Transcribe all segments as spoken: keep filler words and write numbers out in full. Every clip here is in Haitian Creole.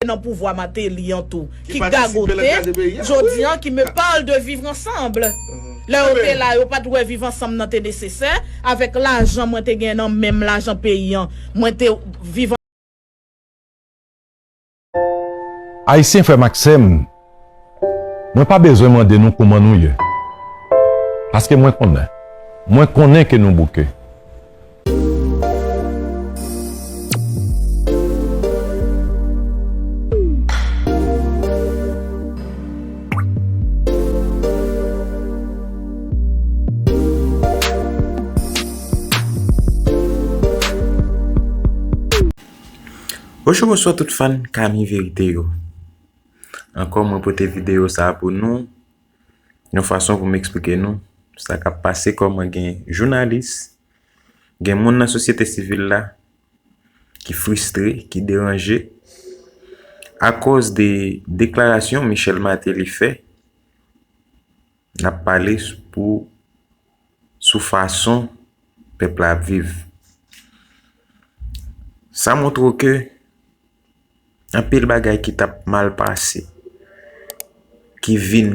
nan pouvwa Martelly an tou, ki gagote, jodi an, ki me parle de vivre ensemble. Lè yo te la, yo pa t wè viv ansanm nan te nesesè. Avèk lajan mwen te gen nan menm, lajan peyi an, mwen te viv Ayisyen, frè m ak sè m, mwen pa bezwen mande nou kouman nou ye. Paske mwen konnen. Mwen konnen ke nou bouke. Bonjou, bonswa tout fan Kami Verite yo. Ankò mwen pote videyo sa a pou nou, yon fason pou m eksplike nou sa k ap pase, kòman gen jounalis, gen moun nan sosyete sivil la ki fristre, ki deranje akoz de deklarasyon Michel Martelly fè. N ap pale pou sou fason pèp la ap viv. Sa montre w ke anpil bagay ki t ap mal pase, ki vin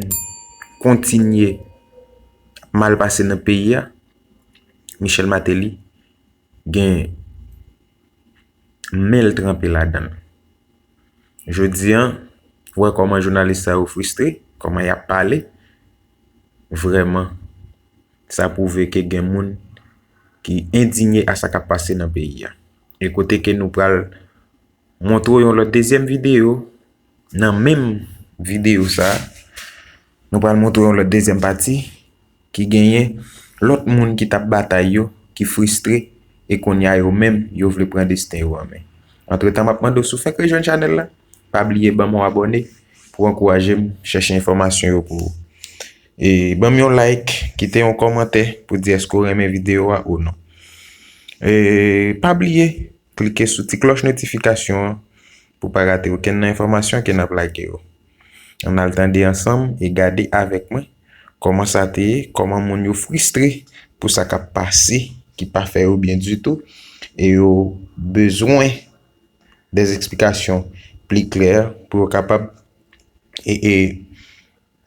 kontinye ap mal pase nan peyi a, Michel Martelly gen men l tranpe ladan l. Jodi a, w wè kòman jounalis sa yo fristre, kòman y ap pale. Vrèman, sa pwouve ke gen moun ki endinye a sa k ap pase nan peyi a. E kote ke nou pral montre w yon lòt dezyèm videyo, nan menm videyo sa a, nou pral montre w yon lòt dezyèm pati ki genyen lòt moun ki t ap batay yo, ki fristre, e kounye a yo menm, yo vle pran desten yo an men. Antretan, m ap mande w si w fèk rejwenn chanèl la, pa bliye ban m yon abòne pou w ankouraje m chèche enfòmasyon yo pou ou. E ban m yon like, kite yon kòmantè pou di èske w renmen videyo a ou non. E pa bliye klike sou ti klòch notifikasyon an pou w pa rate okenn nan enfòmasyon ke n ap lage yo. Ann al tande ansanm e gade avèk mwen kòman sa te ye, kòman moun yo fristre pou sa k ap pase, ki pa fè yo byen ditou, e yo bezwen dè eksplikasyon pli klè pou yo kapab e, e,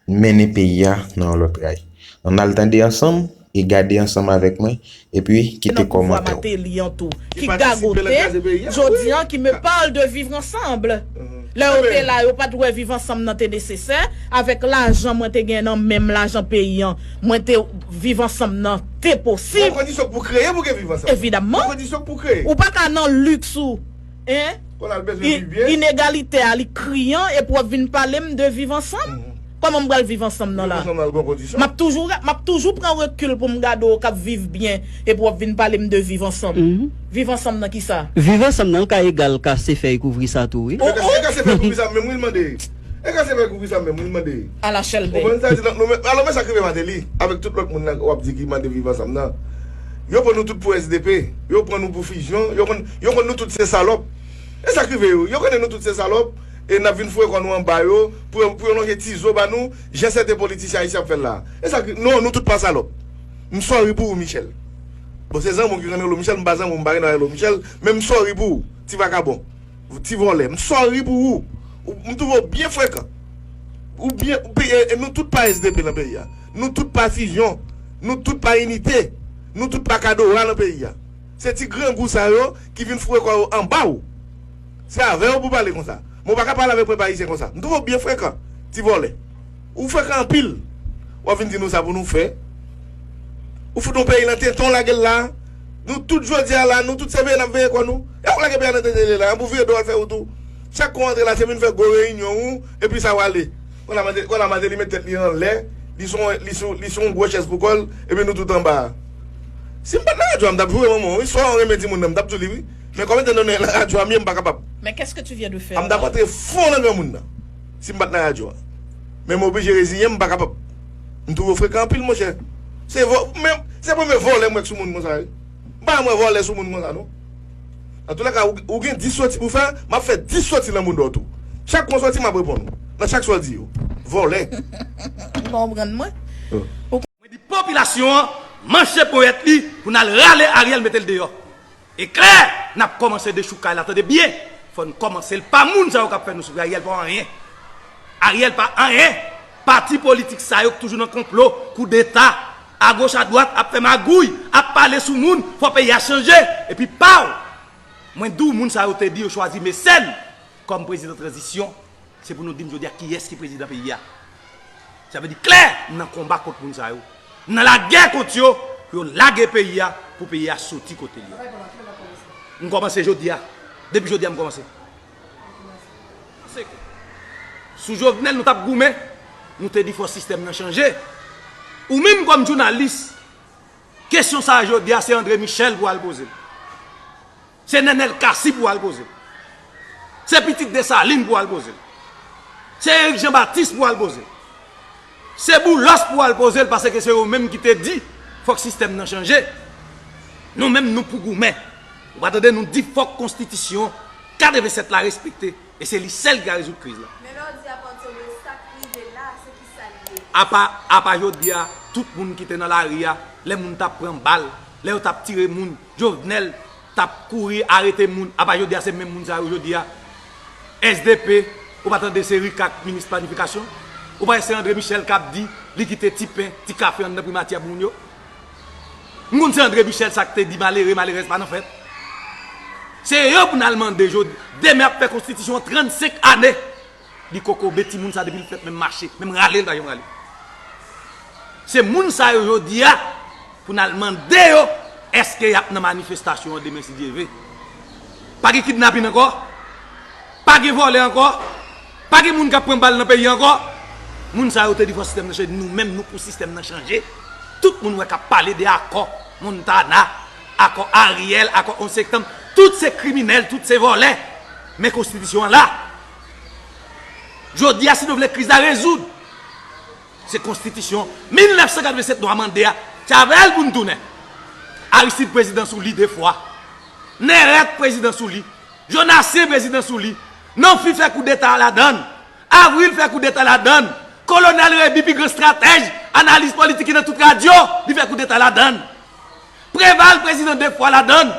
mennen peyi a nan yon lòt ray. Ann al tande ansanm e gade ansanm avèk mwen, epi kite kòmantè w. Ki gagote, jodi an, ki me parle de vivre ensemble. Lè yo te la, yo pa t wè viv ansanm nan te nesesè. Avèk lajan mwen te gen nan menm, lajan peyi an, mwen te viv ansanm nan te posib. Evidamman. Ou pa ka nan liks ou, en, inegalite a, li kriyan, epi w ap vin pale m de viv ansanm? Kòman m pral viv ansanm nan la? M ap toujou, m ap toujou pran rekil pou m gade w k ap viv byen, epi w ap vin pale m de viv ansanm. Viv ansanm nan kisa? Viv ansanm nan ka egal kase fèy kouvri sa tou wi. E kase fèy kouvri sa menm wi l mande. E kase fèy kouvri sa menm wi l mande. Ala chèlbè. Ou konprann sa di nan nou menm, alò men sa k rive Martelly avèk tout lòt moun nan w ap di ki mande viv ansanm nan. Yo pran nou tout pou S D P, yo pran nou pou fizyon, yo konn, yo konn nou tout se salòp. E sa k rive yo, yo konnen nou tout se salòp, e n ap vin foure kò nou anba yo, pou yo, pou yo lonje ti zo ba nou, jan sèten politisyen ayisyen ap fè l la. E sa k, non, nou tout pa salòp. M sorry pou ou, Michel. Bon, se zanmi w ki rele w Michel, m pa zanmi w, m pa gen dwa rele w Michel, men m sorry pou ou, ti vakabon, ti vòlè. M sorry pou ou. Ou, m twouve w byen frekan. Ou byen, ou pe-, e, e nou tout pa S D P nan peyi a. Nou tout pa fizyon. Nou tout pa inite. Nou tout pa kadora nan peyi a. Se ti grangou sa yo ki vin foure kò yo anba w. Se avè yo pou w pale konsa. Men w pa ka pale avèk pèp ayisyen konsa. M twouve w byen frekan, ti vòlè. Ou frekan anpil. W ap vin di nou sa pou nou fè. Ou fout yon peyi nan tenten w lage l la. Nou tout jodi a la, nou tout se veye n ap veye kò nou. E w lage peyi a nan tenten l ye la, an pou vire do w al fè wout ou. Chak kou w antre la, se vin fè gwo reyinyon ou, epi sa w ale. Kòna Martelly, kòna Martelly met tèt li anlè, li se yon, li se, li se yon gwo chèz pou kò l, epi nou tout anba a. Si m pa t nan radyo a, m t ap joure manman w wi, sa w renmen timoun nan, m t ap di w li wi. Men kòm etan donè nan radyo a m ye, m pa kapab. Mais qu'est-ce que tu viens de faire là? A m t ap antre fon nan granmoun nan, si m pa t nan radyo a. Men m oblije reziyen m, m pa kapab. M twouve w frekan anpil, monchè. Se vò-, men, se premye vòlè m wè k sou moun konsa wi. M pa janm wè vòlè sou moun konsa non. Antoulèka, ou, ou gen dis soti pou fè, m ap fè dis soti nan mouda w tou. Chak kou w soti, m ap reponn ou. Nan chak sa w di yo. Vòlè. Ou pa konprann mwen? Ou Mwen di popilasyon an manche ponyèt li pou n al rale Ariel mete l deyò. E klè, n ap kòmanse dechoukay la, tande byen. Fò n kòmanse l pa moun sa yo k ap fè nou soufri. Ariel pa anyen. Ariel pa anyen. Pati politik sa yo k toujou nan konplo, koudeta, agoch adwat, ap fè magouy, ap pale sou moun, fò peyi a chanje. Epi paw! Mwen di w, moun sa yo te di yo chwazi Mecène kòm prezidan tranzisyon. Se pou nou di m jodi a kiyès ki prezidan peyi a. Sa vle di klè, m nan konba kont moun sa yo. M nan lagè kont yo, pou yo lage peyi a, pou peyi a soti kote l ye. M kòmanse jodi a. Depi jodi a, m kòmanse. Sou Jovenel, nou t ap goumen, nou te di fò sistèm nan chanje. Ou menm kòm jounalis, kesyon sa a jodi a, se André Michel pou al poze l. Se Nenel Cassy pou al poze l. Se pitit Desalin pou al poze l. Se Eric Jean Baptiste pou al poze l. Se Boulos pou al poze l, paske se yo menm ki te di fòk sistèm nan chanje. Nou menm, nou pou goumen. Ou pa tande nou di fòk konstitisyon katrevennsèt la respekte, e se li sèl ki ka rezoud kriz la. Men lè w di apati de sa k rive la, se ki sa l ye? Apa, apa jodi a, tout moun ki te nan lari a, lè moun t ap pran bal, lè yo t ap tire moun, Jovenel t ap kouri arete moun, apa jodi a se menm moun sa yo jodi a. S D P, ou pa tande se Ricard k minis planifikasyon? Ou pa wè se André Michel k ap di li kite ti pen, ti kafe anndan primati a pou moun yo? M konn se André Michel sa k te di malere, malerèz pa nan fèt. Se yo pou n al mande jodi, demen ap fè konstitisyon an trannsenk ane. Li kokobe timoun sa depi l fèt, menm mache, menm rale l pa janm rale. Se moun sa yo jodi a pou n al mande yo èske y ap nan manifestasyon an demen si Dye ve. Pa gen kidnapin ankò, pa gen vòlè ankò, pa gen moun k ap pran bal nan peyi a ankò. Moun sa yo te di fò sistèm nan chanje, nou menm nou pou sistèm nan chanje. Tout moun wè k ap pale de akò Montana, akò Ariel, akò onz septanm, tout se kriminèl, tout se vòlè. Men konstitisyon an la. Jodi a, si nou vle kriz la rezoud, se konstitisyon mil nèf san katrevennsèt nou amande a, se avè l pou n tounen. Aristide prezidan sou li de fwa. Nèrèt prezidan sou li. Jonasyen prezidan sou li. Nanfi fè koudeta ladann. Avril fè koudeta ladann. Kolonèl Réby, pi gran estratèj, analis politik ki nan tout radyo, li fè koudeta ladann. Preval prezidan de fwa ladann.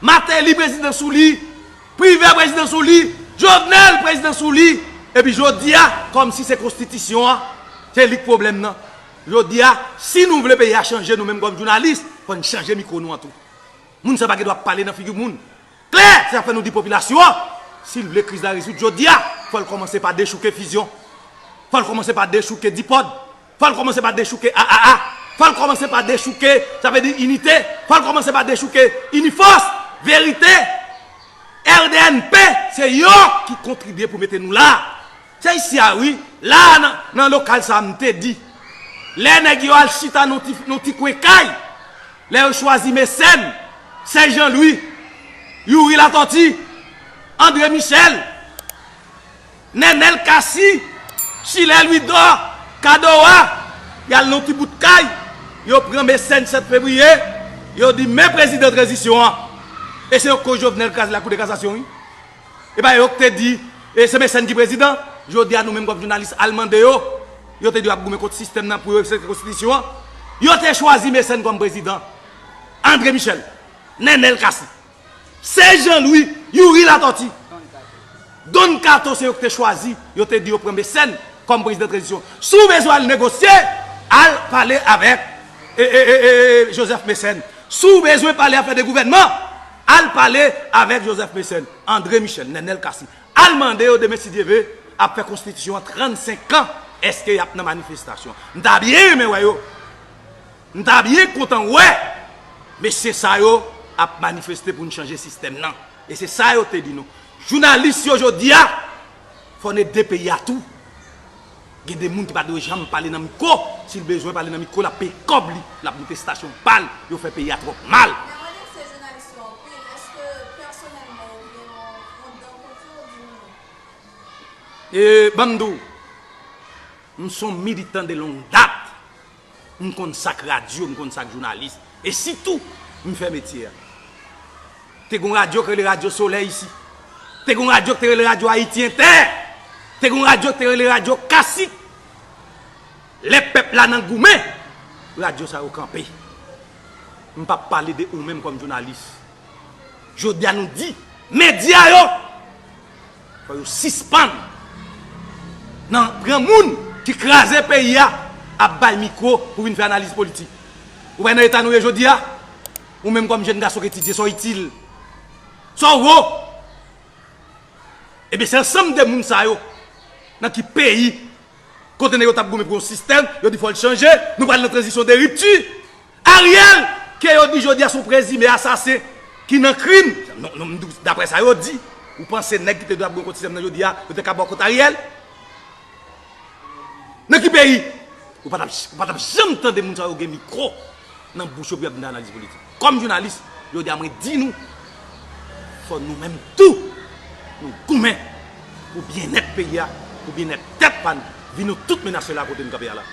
Martelly prezidan sou li. Privè prezidan sou li. Jovenel prezidan sou li. Epi jodi a, kòmsi se konstitisyon an, se li k pwoblèm nan. Jodi a, si nou vle peyi a chanje, nou menm kòm jounalis, fò n chanje mikwo nou an tou. Moun sa pa gen dwa ap pale nan figi moun. Klè, se sa k fè nou di popilasyon an, si l vle kriz la rezoud jodi a, fò l kòmanse pa dechouke Fusion. Fò l kòmanse pa dechouke Dipòd. Fò l kòmanse pa dechouke A A A. Fò l kòmanse pa dechouke, sa vle di Inite. Fò l kòmanse pa dechouke Inifòs, Verite, R D N P. Se yo ki kontribye pou mete nou la. Se isi a wi, la a nan, nan lokal sa a m te di. Lè nèg yo al chita nan ti, nan ti kwen kay, lè yo chwazi Mecène, Sè Jan Lwi, Youri Latòti, André Michel, Nènèl Cassy, Chilè Lwidò, Kadowa, y al nan ti bout kay, yo pran Mecène sèt fevriye, yo di men prezidan tranzisyon an. E se yo k koz Jovenel kraze Lakou de Kasasyon wi. E pa yo k te di, e se Mecène ki prezidan. Jodi a nou menm kòm jounalis al mande yo, yo te di yo ap goumen kont sistèm nan pou yo respekte konstitisyon an. Yo te chwazi Mecène kòm prezidan. André Michel, Nènèl Cassy, Sè Jan Lwi, Youri Latòti, Don Kato se yo k te chwazi, yo te di yo pran Mecène kòm prezidan tranzisyon. Si w bezwen al negosye, al pale avèk e, e, e, e, Joseph Mecène. Si w bezwen pale afè de gouvènman, al pale avèk Joseph Mecène, André Michel, Nènèl Cassy. Al mande yo demen si Dye ve, ap fè konstitisyon an trannsenk an, èske y ap nan manifestasyon? M ta byen renmen wè yo. M ta byen kontan wè mesye sa yo ap manifeste pou n chanje sistèm nan. E se sa yo te di nou. Jounalis yo jodi a, fò n ede peyi a tou. Gen de moun ki pa dwe janm pale nan mikwo. Si l bezwen pale nan mikwo, l ap peye kòb li, l ap moute estasyon pa l. Yo fè peyi a twòp mal. Men mwen vekse jounalis yo anpil. Èske pèsonèlman ou gen yon, yon dan kont yo oubyen ou non? E, ban m di w, m se yon militan de long dat. M konn sa k radyo, m konn sa k jounalis. E sitou, m fè metye a. Te gen yon radyo k rele Radyo Solèy isi. Te gen yon radyo k te rele Radyo Ayiti Entè. Te gen yon radyo k te rele Radyo Kasik. Lè pèp la nan goumen, radyo sa yo kanpe. M p ap pale de ou menm kòm jounalis. Jodi a nou di, medya yo, Fò yo sispann nan pran moun ki kraze peyi a ap bay mikwo pou vin fè analiz politik. Ou wè nan eta nou ye jodi a? Ou menm kòm jèn gason k etidye, sa w itil? Sa w vo? Ebyen, se ansanm de moun sa yo nan ki peyi kote nèg yo t ap goumen pou yon sistèm, yo di fò l chanje, nou pral nan tranzisyon de ripti. Ariel, ke yo di jodi a se yon prezime asasen ki nan krim. Non, non, m di w, daprè sa yo di, ou panse nèg ki te dwe ap goumen kont sistèm nan jodi a, yo te ka bòkòt Ariel? Nan ki peyi? Ou pa t ap, ou pa t ap janm tande moun sa yo gen mikwo nan bouch yo pou y ap vin analiz politik. Kòm jounalis, jodi a mwen di nou, fò nou menm tou, nou goumen pou byennèt peyi a, pou byennèt tèt pa n, vi nou tout menase la kote nou kanpe a la.